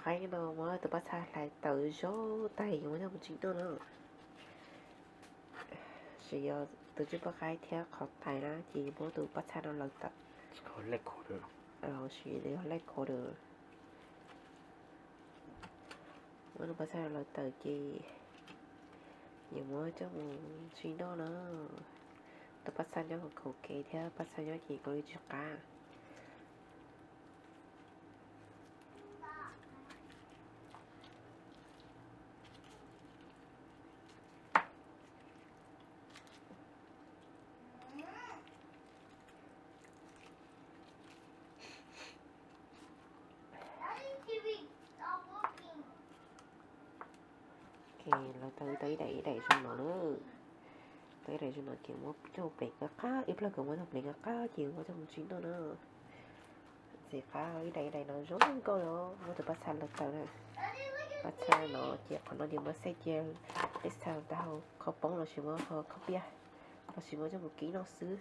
Qaib no muab tus paj txha hlais tawm zaub tag yuav muab coj mus tsis noj na. Tsis yog tus tswb paj qaib thiab qhov tais na ces muab tus paj txha no lawv tawm. Sis yog lej kho da. Muab tus paj txha no lawv tawm ces yuav muab coj mus tsis noj na. Tus paj txha nyob khaum kev thiab paj txha nyob ces khaus li tsis qab. Lawv tau tau ib daim ib daim zoo no na. Tau ib daim zoo no ces muab coj pleev qab qab, ib pliag kom muab coj pleev qab qab ces muab coj mus tsis noj na. Ntxim qab ib daim ib daim no zoo nkauj li. Muab tus paj txha lawv tawm na. Paj txha no ces qhov no ces muab xej cia, paj txha tau hau khaub poob los sis muab hau khaub piaj, los sis muab coj mus kib noj xwb.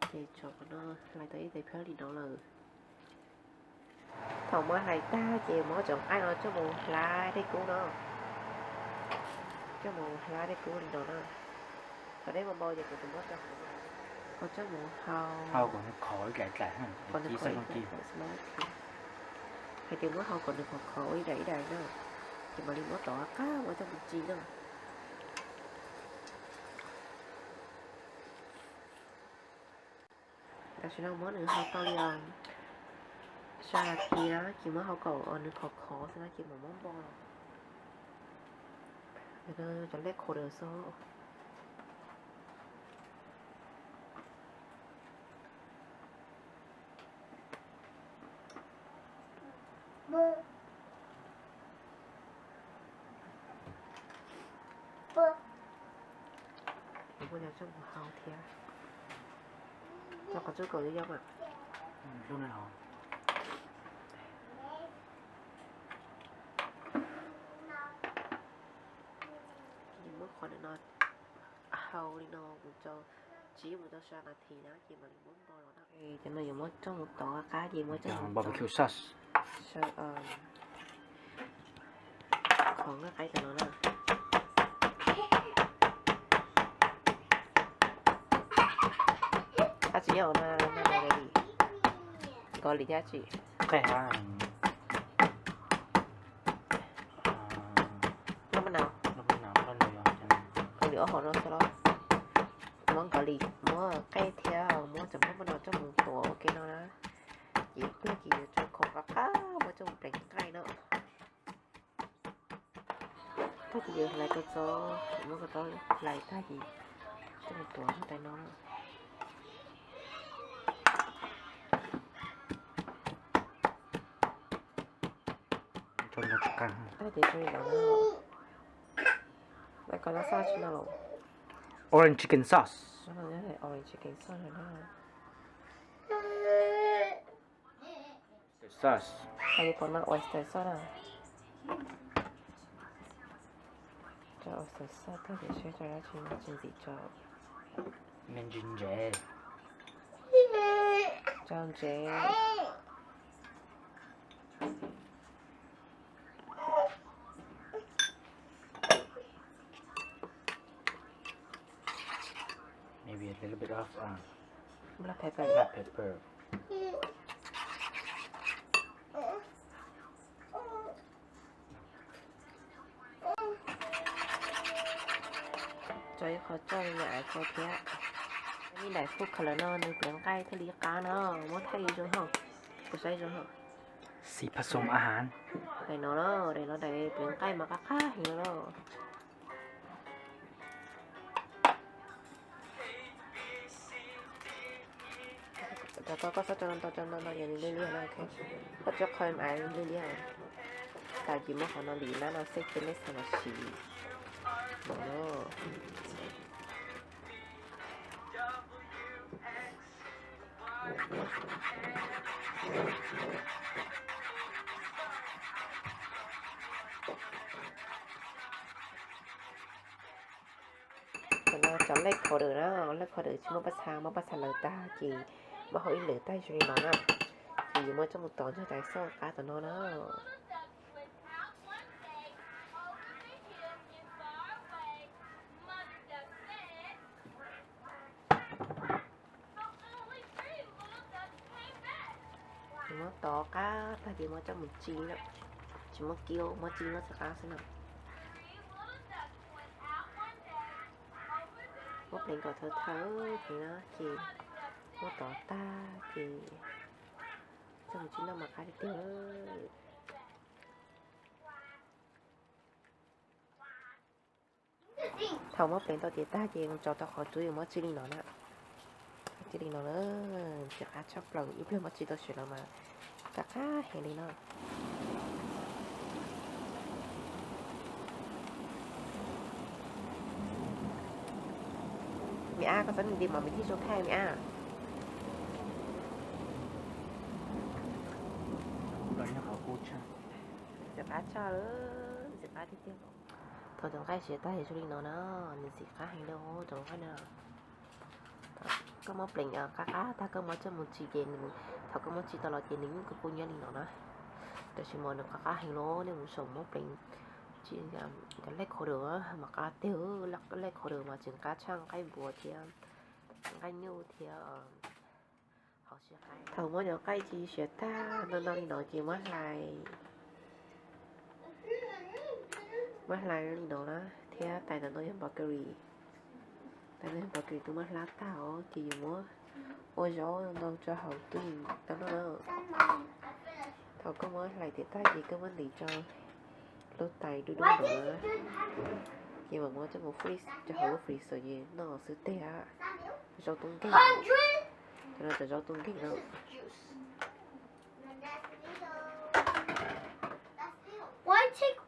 Ces tso qhov no hlais tau ib daim phab li no lawm. Thaum muab hlais tag ces muab cov nqaij no coj mus hlab dej kub no. Coj mus hlab dej kub li no na. Thaum dej npau npau ces kuv tus muab rau hauv no, kuv coj mus hau, hau kom nws khov ib daim daim, kom nws khov ib daim daim. Hais tias muab hau kom nws khov khov ua ib daim ib daim na, ces mam li muab tov qab muab coj mus tsis na. Tam sim no muab nws hau tau li xya nas this na, ces muab hau kom nws khov khov xwb na ces mam muab npo los. Cov lej kho da xwb. Kuv muab coj mus hau thiab. Cov qhov tsub kaum yom. Ces muab qhov no hau li no mus rau, tsib mus rau xya nas this na ces mam li muab npo los na. Cov no yuav muab coj mus tov qab ces muab coj mus barbecue sauce. Qhov nqaij qaib cov no na. Ab tsi nyob ua na, na li, nkaus li thiab tsi. Nqaij hab, npaj npaj no, npaj npaj no, nkaus li ob hom no xwb los. Muab nkaus li, muab nqaij thiab muab cov npaj npaj no coj mus tuav ua ke no na. Ces ib pliag ces yuav tsum khoom qab qab muab coj mus pleev nqaij no. Tag kis yus hlais kua txob, muab kua txob hlais tag kis coj mus tuav tais no. Tag kis tso li no, lawv koj lab sauce tsi no los? Orange chicken sauce. Orange chicken sauce no na. Sauce. Hais li pom no oyster sauce na. Tso oyster sauce tag ces seb tso dab tsi, tsis ntxim tso. Me ntsis ntsev. Tso ntsev. Maybe a little bit of, uh, black pepper. Black pepper. Tso ib qho coj li no ais ko thiab. Ib daim food color no nws pleev nqaij thiaj li qab no, muab thaij zoo hauj, kuv saib zoo hauj. Xim phaj xoo a ha. Daim no los, daim no daim pleev nqaij mas qab qab heev los. Cov ko koj txhob tso ntau, tso ntau ntau yog nws liab liab na, koj tso qhov ais liab liab. Tas ces muab qhov no lim nab no xej cia nej xav los siv no. Cov no cov lej kho dawm na, lej kho dawm tsis muaj paj txha, muab paj txha lawv tag ces muab hau ib lwm tag zoo li no na. Ces yuav muab coj mus tov nrog tais xauj qab tom no na. Ces muab tov qab tag ces muab coj mus tsi na. Tsis muab kib, muab tsi no txhawv qab xwb na. Muab pleev kom thawv thawv ces na, ces muab tov tag ces coj mus tsi noj mas qab tiag tiag. Thaum muab pleev tau ces tag ces mus tso rau qhov tsuab yuav muab tsi li no na. Tsi li no na, tsis qab tshaj plaws, ib pliag muab tsi tau siav los mas qab qab heev li no. Me ab, koj txhob nti mov me thiaj zoo thaij me ab. Ntxim qab tshaj, ntxim qab tiag tiag. Thaum tus nqaij siav tag zoo li no na, nws ntxim qab heev li tus nqaij na. Koj muab pleev qab qab tag koj muab coj mus tsi ces nws, thaum koj muab tsi tau los ces nws yeej kub kub nyob li no na. Tab sis mas nws qab qab heev li, nej mus saum muab pleev cov lej khov daws mas qab tiag, lej khov daws mas tseem qab tshaj nqaij npua thiab nqaij nyuj thiab. Thaum muab cov nqaij tsi siav tag no no li no ces muab hlais, muab hlais li no na, thiab tais ntawm no yog npau kawg li, tais no yog npau kawg li twb muab hlab tag os, ces yuav muab ua zaub ntau rau hauv tub tau noj na. Thaum koj muab hlais tiav tag ces koj muab ntim rau lub tais dub dub no, ces mam muab coj mus freeze rau hauv lub freezer ces noj xwb tiag. Zaub tub nkeeg, cov no cov zaub tub nkeeg no. Why take